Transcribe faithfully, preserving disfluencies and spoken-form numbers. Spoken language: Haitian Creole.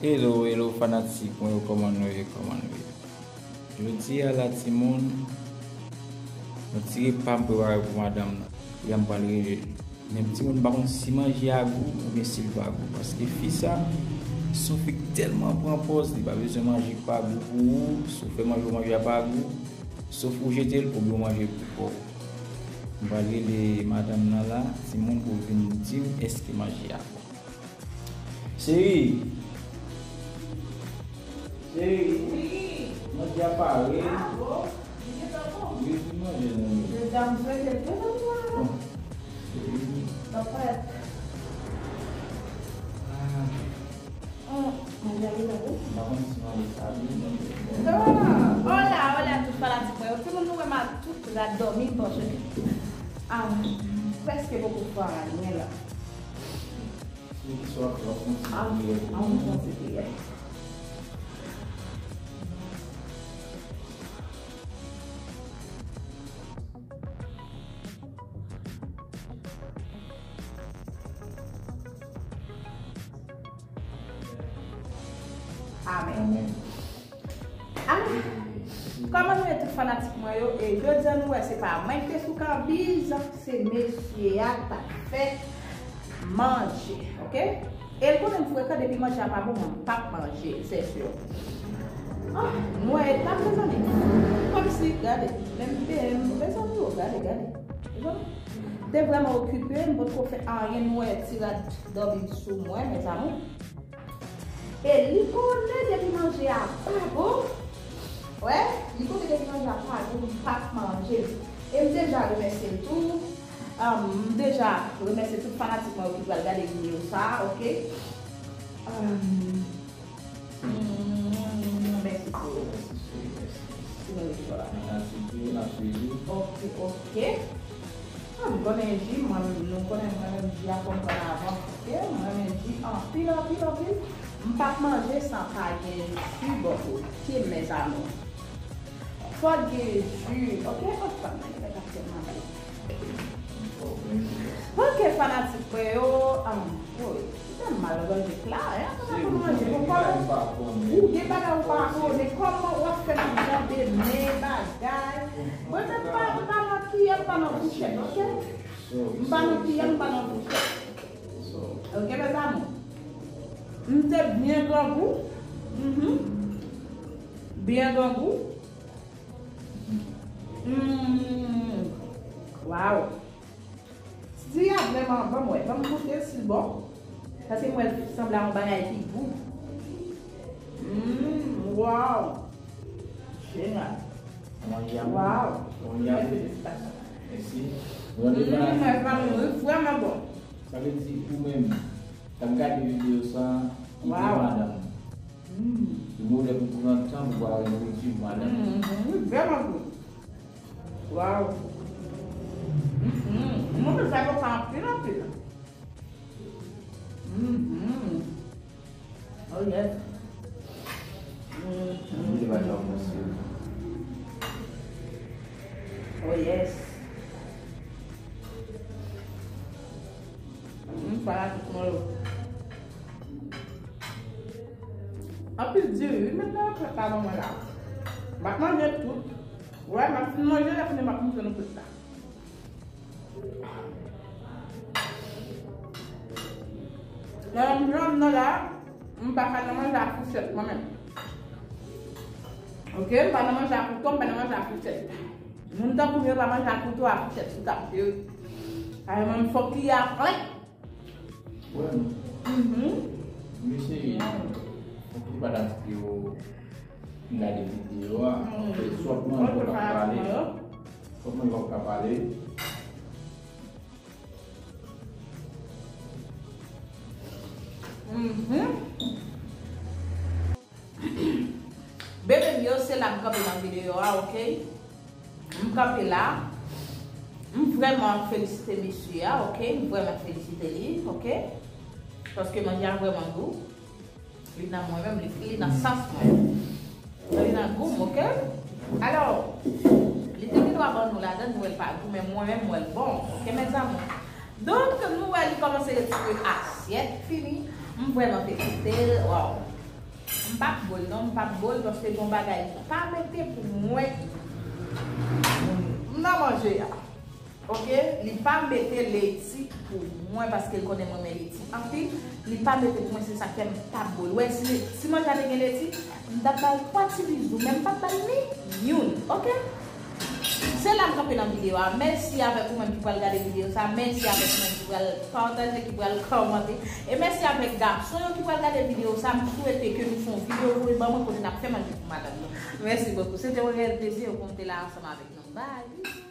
Hello, hello, fanatik mwen yo, kòman nou ye, kòman nou ye? Jodi a la, timoun, yon ti repa m prepare pou madanm nan. Kounye a m pral rele l. Men timoun, m pa konn si manje a gou oubyen si l pa gou. Paske fi sa, si w fèk tèlman pran pòz, li pa bezwen manje k pa gou pou ou. Si w fè manje, manje a pa gou, sof ou jete l oubyen w manje l pou kò w. M pral rele madanm nan la, timoun, pou l vin di m èske manje a bon. Cheri. Cheri. Wi. Manje a pare. A bon? Li gentan bon? Wi, fin manje nan men. Medam, swete l gentan bon. Cheri. Nan prèt. Ah. Hum, manje a gentan bon? M pa konn si manje sa wi, non. Ah, hola, hola, tout fanatik mwen yo. Timoun, nou wè m a tout rad dòmi, m panche. Ah, prèske poko fè anyen la. Sou ki sa w ap fè, w ap fè yon ti priyè pou nou. An, an, fè yon ti priyè. Amèn. Amèn. Amèn. Kòman nou ye tout fanatik mwen yo? E jodi a nou wè se pa mwen ki te sou kanbiz, se mesye a k t ap fè manje, oke? E l konnen m frekan, depi manje a pa bon, mwen p ap manje, se si. Ah, nou wè etap, mezanmi. Kòmsi, gade, menm peye m, mezanmi, oh, gade, gade. Mezanmi, m te vrèman okipe, m potko fè anyen, nou wè ti rad dòmi sou mwen, mezanmi. E li konnen depi manje a pa bon, wè, li konnen depi manje a pa bon, m p ap manje l. E m deja remèsye l tou. Um, m deja remèsye tout fanatik mwen yo ki pral gade videyo sa a, oke? Um, mm, mèsi pou, mèsi, mèsi. Sinon, li pa la. N a swivi, n a swivi. Oke, oke. Ah, m konnen ji, mwen, nou konnen mwen menm ji a fò m pran avan, oke? Mwen renmen ji anpil, anpil, anpil. M p ap manje san pa gen ji bò kote m, mes amours. Fò gen ji, oke? Anfan, mwen gen mwen ap tèlman bèl. Oke, fanatik mwen yo, um, woy, li fè m mal nan gòj la, hein? Kòman pou nou manje? Bon, kòman ou gen bagay ou pa konnen? Kòman w ap fè m ap janbe men bagay? Mwen menm pa, m pa nan kiyè, m pa nan fouchèt, oke? M pa nan kiyè, m pa nan fouchèt. Oke, mes amours. M te byen grangou. Mhm. Byen grangou. Mm. Waw. Ti a vrèman bon, mwen. Ban m goute si l bon. Paske m wè l sanble a yon bagay ki gou. Mm, waw. Jenyal. Manje a bon. Waw. Manje a bon. Felisitasyon. Mèsi. Mm, mwen pa mouri, vrèman bon. Sa vle di ou menm k ap gade videyo sa a, kite madanm ou. Mm. Li move pou pran tan pou pare nouriti pou madanm ou. Mm, mm, li vrèman gou. Waw. Mm, mm. Mwen menm sa yo pa anpil, anpil. Mm, mm. Oh yes. Mm, mm. Oh yes. Mm, fanatik mwen yo. Anpil diri wi, met nan plat la ban mwen la. M ap manje tout. Wè, m ap fin manje, lè fini m ap moute nou tout la. Lè m janm nan la, m pa ka nan manje a fouchèt mwen menm. Oke, m pa nan manje a kouto, m pa nan manje a fouchèt. Moun tankou m yo pa manje a kouto, a fouchèt sou tab yo. Ay, mwen fòk li a plen. Wè nou. Mhm. Mesye, fòk li pa t ap yo gade videyo a. Mm. Fè sòt manje w ap pale. Sòt manje w ap ka pale. Mhm. Bebe m yo, se la m kanpe nan videyo a, oke? M kanpe la. M vrèman felisite mesye a, oke? M vrèman felisite li, oke? Paske manje a vrèman gou. Li nan mwen menm, li, li nan sans mwen. Li nan gou m, oke? Alò, li te gen dwa ban nou ladan, nou wè l pa gou, men mwen menm, m wè l bon, oke, mes amours? Donk, nou wè li kòmanse retire asyèt, fini. M vrèman felisite l, waw. M p ap bo l non, m p ap bo l paske gon bagay li pa mete pou mwen. M nan manje a. Oke, li pa mete leti pou mwen paske l konnen m renmen leti anpil. Li pa mete pou mwen, se sa k fè m p ap bo l. Wè, si, si manje a te gen leti, m t ap ba l twa ti bizou, men m p ap ba l ni youn. Oke? Se la m kanpe nan videyo a. Mèsi avèk ou menm ki pral gade videyo sa. Mèsi avèk ou menm ki pral pataje, ki pral kòmante. E mèsi avèk gason yo ki pral gade videyo sa. M swete ke nou fè yon videyo voye ban mwen kote n ap fè manje pou madanm nou. Mèsi bokou. Se te yon reyèl plezi pou m te la ansanm avèk nou. Bye.